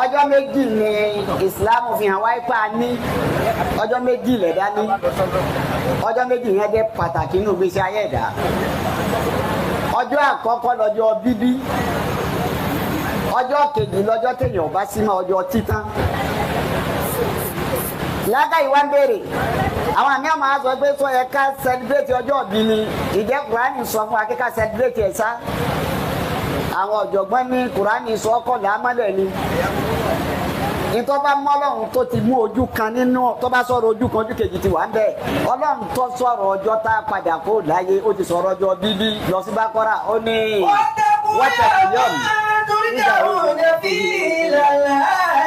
Ọjọ́ 2 ni Ìsìlámù fi hàn wáyé pa ní ọjọ́ 2 lẹ̀dá ní. Ọjọ́ 2 yẹn jẹ́ pàtàkì nínú ìgbésí ayé ẹ̀dá. Ọjọ́ àkọ́kọ́ lọ́jọ́ bíbí. Ọjọ́ kejì lọ́jọ́ téèyàn bá sí mọ́, ọjọ́ títán. Lákàyè wá ń béèrè àwọn àmì àmọ́ àzọ pé sọ yẹ ká celebrate ọjọ́ ìbí ni. Ìjẹ́ Kùránì sọ fún wa kí ká celebrate ẹ̀ sá. Àwọn ọ̀jọ̀gbọ́n ní Kùránì sọ ọkọ̀ làámọ́lẹ̀ ni. Ìtọ́ bá mọ́ Ọlọ́run tó ti mú ojú kan nínú, tó bá sọ̀rọ̀ ojú kan, ojú kejì ti wà ń bẹ̀. Ọlọ́run tó sọ̀rọ̀ ọjọ́ tá a padà kó láyé, ó ti sọ̀rọ̀ ọjọ́ bíbí lọ sí Bákọ́rà, ó ní واتقوا يوما ترجعون فيه إلى الله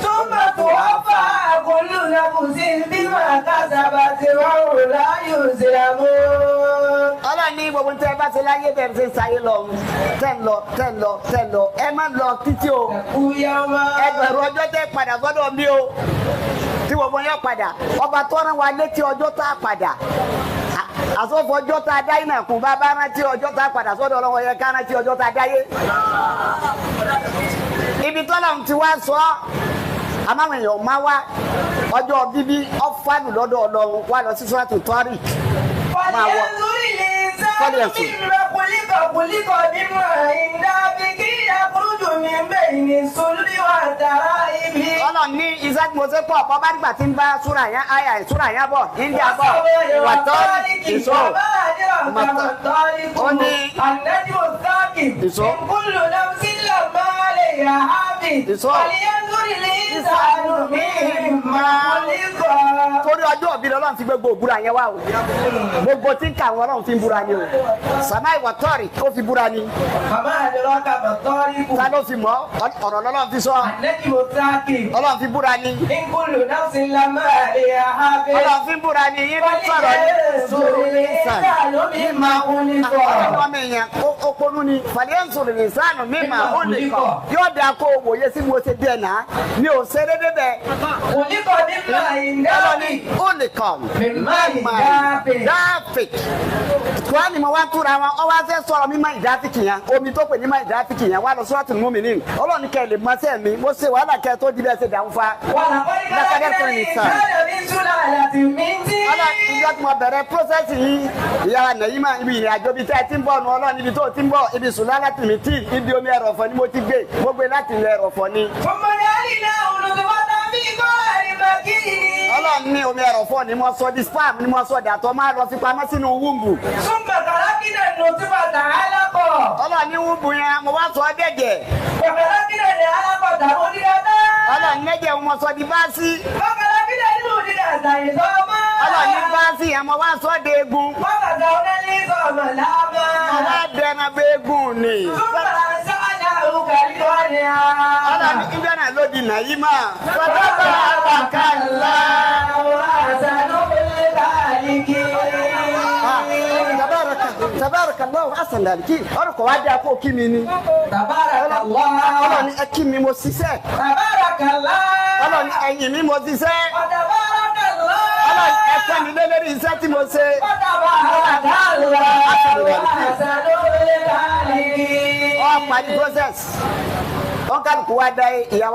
ثم توفى كل نفس بما كسبت وهم لا يظلمون. Ọlọ́run ní gbogbo tẹ́ ẹ bá ti láyé bẹ́ẹ̀ ṣe ń sáyé lọ, tẹ́ ń lọ, tẹ́ ń lọ, tẹ́ ń lọ, ẹ má lọ títí o. Ẹgbẹ̀rún ọjọ́ tẹ́ padà sọ́dọ̀ mi o, tí gbogbo yẹn padà. Ọba tó rán wa létí ọjọ́ tá a padà, àsọfọ ọjọ́ tá a dá iná kún bá bá rántí ọjọ́ tá a padà sọ́dọ̀ Ọlọ́run, yẹ ká rántí ọjọ́ tá a dáyé. Ibi tọ́lọ́run ti wá sọ àmọ́ èèyàn máa wá ọjọ́ bíbí ọ̀fánù lọ́dọ̀ Ọlọ́run wá lọ sí Suratul Tariq. فلينظر الإنسان مما خلق خلق من ماء دافق يخرج من بين الصلب والترائب. Ọlọ́run ní iṣẹ́ tí mo ṣe pọ̀ bọ́ bá nígbà tí ń bá súrà yẹn àyà súrà yẹn bọ̀ India bọ̀ wàtọ́ ìṣó ó ní ìṣó ìṣó torí ọjọ́ òbí lọ́lọ́run fi gbogbo òbúra yẹn wá o. Gbogbo tí ń kà wọ́n Ọlọ́run fi ń búra ni o. Sàmáì wàtọ́rì ó fi búra ni. Ta ló fi mọ̀? Ọ̀rọ̀ lọ́lọ́run fi sọ. Ọlọ́run fi búra ni. Ọlọ́run fi búra ni. Yín ní sọ̀rọ̀ ní. Ọmọ èèyàn ó ponú ni. Fàlíyànsòrò ní sànù mímà ó lè kọ̀. Yóò dáa kó o wòye sí mo ṣe díẹ̀ náà. Mi ò ṣeré débẹ̀. Ọlọ́ni ó lè kọ̀. Dáàfik. Kúránì mo wá túra wọn, ọ wá fẹ́ sọ̀rọ̀ mímọ́ ìdáfíkì yẹn. Omi tó pè mímọ́ ìdáfíkì yẹn wá lọ Suratul Mu'minin. Ọlọ́ni kẹ́ lè mọ́sẹ̀ mi, mo ṣe wàhálà kẹ́ tó di bẹ́ẹ̀ ṣe dàrú fa. Ọlọ́ni ìjọ tí mo bẹ̀rẹ̀ prósẹ́sì yìí, ìyá Nàyímà ibi ìrìn àjò ibi tẹ́ ẹ ti ń bọ̀ nù. Ọlọ́ni ibi tó ti ń bọ̀, ibi sùn láti mi tí ibi omi ẹ̀rọ̀fọ̀ ni mo ti gbé, mo gbé láti ilẹ̀ ẹ̀rọ̀fọ̀ ni. Ọlọ́run ní omi ẹ̀rọ̀fọ̀ ni mo sọ di spam ni mo sọ dàtọ̀ máa lọ fi pamọ́ sínú wúmbù. Ọlọ́run ní wúmbù yẹn mo wá sọ ọ́ dẹ̀jẹ̀. Ọlọ́run nẹ́jẹ̀ mo sọ di báàsì. Ọlọ́run ní báàsì yẹn mo wá sọ ọ́ de egun. Mo wá dẹran bẹ egun ni. Ọlọ́run ní ìjọ náà ló di Nàyímà. Tabarakallahu ahsanal khaliqin. Ọ̀rọ̀ kò wá dáa kó kí mi ni. Ọlọ́run ẹ kí mi mo ṣiṣẹ́. Ọlọ́run ẹ̀yìn mi mo ṣiṣẹ́. Ọlọ́run ẹ pẹ́ mi lé lórí iṣẹ́ tí mo ṣe. Ó parí process. Wọ́n kálukú wá dá ìyàwó.